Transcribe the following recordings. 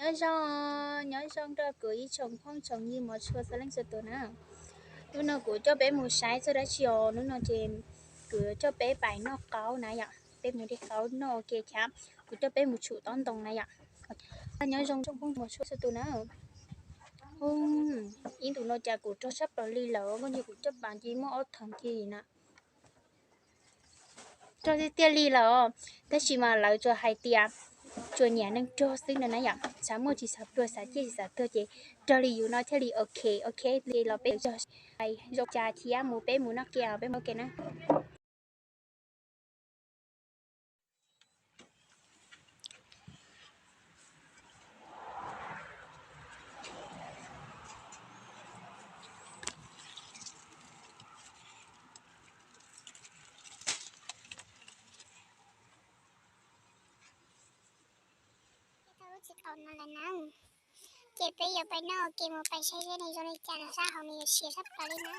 Nyob zoo, nyob zoo rau kuv ib tsoom phooj tsoom ywg mos tshua txhua leej txhua tus na. Hnub no kuv coj peb mus saib txog dab tsi os? Hnub no ces kuv coj peb pais noj qaub na yom, peb mus de qaub noj ua ke thiab kuv coj peb mus tshum tob ntoo na yom. Nyob zoo tsoom phooj mos tshua txhua tus na. Ib ntus no cas kuv rog tshaj plaws li lawm, koj ntshe kuv coj pais ces muaj ob theem kiag na. Rog tiag tiag li lawm, tab sis mas lawv tsuas hais tias tsuas nyiam neeg rog xwb no na yom, xav muaj tsis xav pluag, xav ciaj tsis xav tuag ces rog li yus no thiaj li ok, ok li los peb rog zoo cas thiab mus peb mus noj kiag, peb mus noj kiag na. Tau lub txiv qaub no lawm na, ces peb yuav pais noj ua ke mus pais saib seb nws zoo li cas, nws sab hauv nws yuav siav sab plaws li na.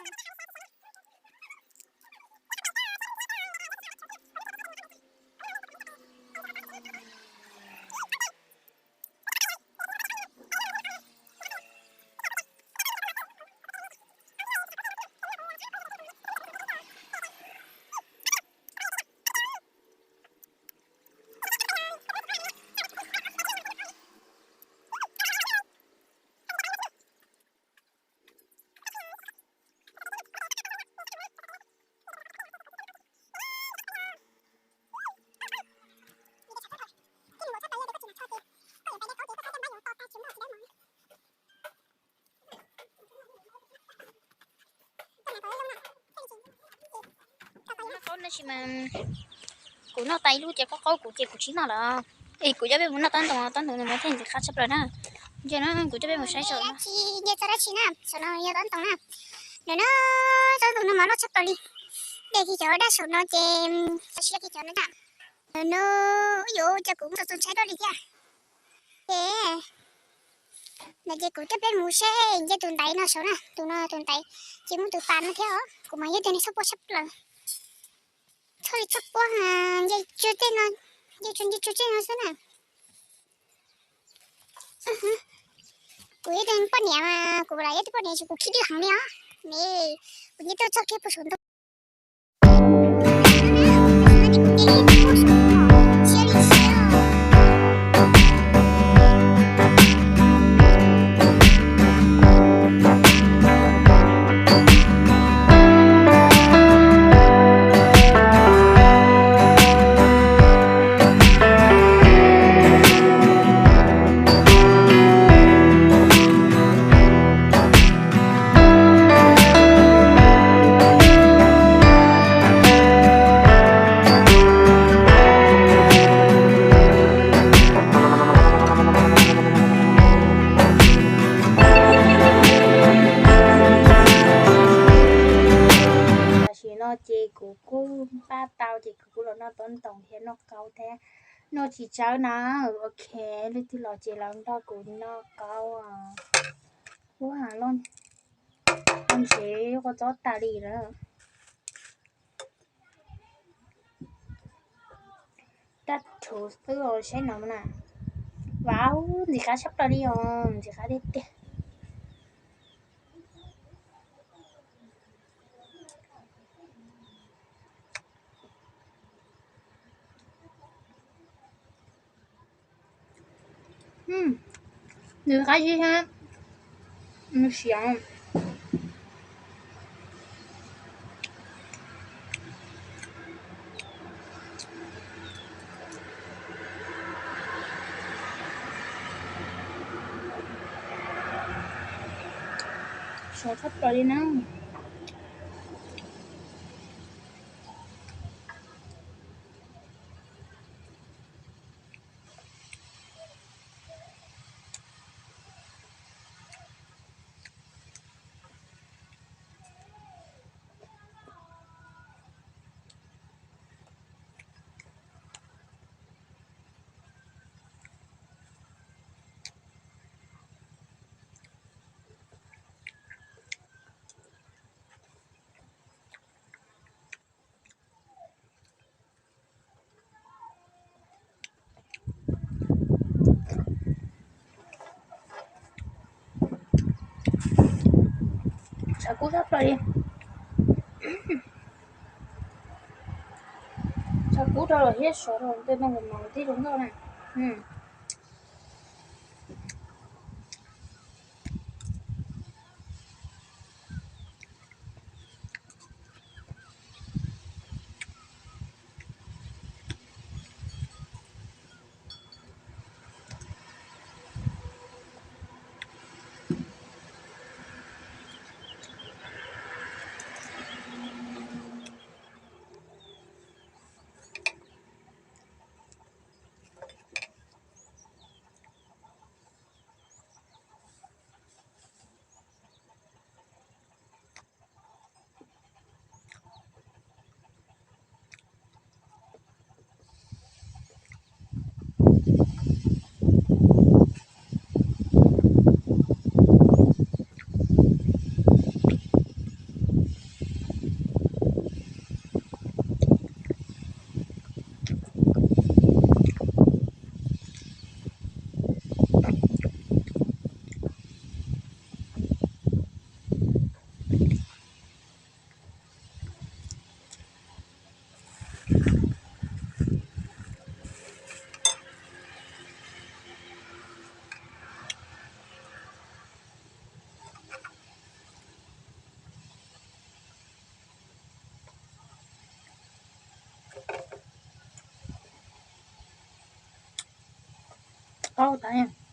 Qaub tab sis mas kuv noj tas ib lub ces qaub qaub kuv ces kuv tsis noj lawm. Es kuv coj peb mus noj tob ntoo, tob ntoo no mas thiaj ntxim qab tshaj plaws na. Nce no kuv coj peb mus saib saum no. Nce txog dab tsi na, saum no yog tob ntoo na. Nws no tob ntoo no mas loj tshaj plaws li. Dej kiag cov daj saum no ces tsis loj kiag cov no na. Nws no, yuav cas kuv muaj txaus ntshai dua li thiab. Ces no ces kuv coj peb mus saib nce tus ntaiv no saum na, tus no tus ntaiv ces muaj tus pas no thiab os, kuv mas yog tias nws txhob puab tshaj plaws. Txhob li txhob puab, nce tsuj tej no, nce tsuj nce tsuj tej no xwb na. Kuv yog ib tug poj niam mas kuv lam yog ib tug poj niam ces kuv khib dwb heev li os. Ne, kuv nce tuaj txog kiag puag saum ntoo. Tam sim no ces kuv kuj npaj tau ces kuv kuj los noj tob ntoo thiab noj qaub thiab, noj tsis tsawg na. Ok, leej twg los ces los nrog kuv noj qaub. Ua loj, ntshe ua txob tas li lawm. Daj rhuv xwb os, saib no na. Vauv, ntxim qab tshaj plaws li os, ntxim qab tiag tiag. Nws qab zib thiab nws siav. Siav tshaj plaws li na. Tshav kub tshaj plaws li. Tshav kub rau los thiab sov rau tej no los mas thiaj zoo nkauj na. Qaub tas.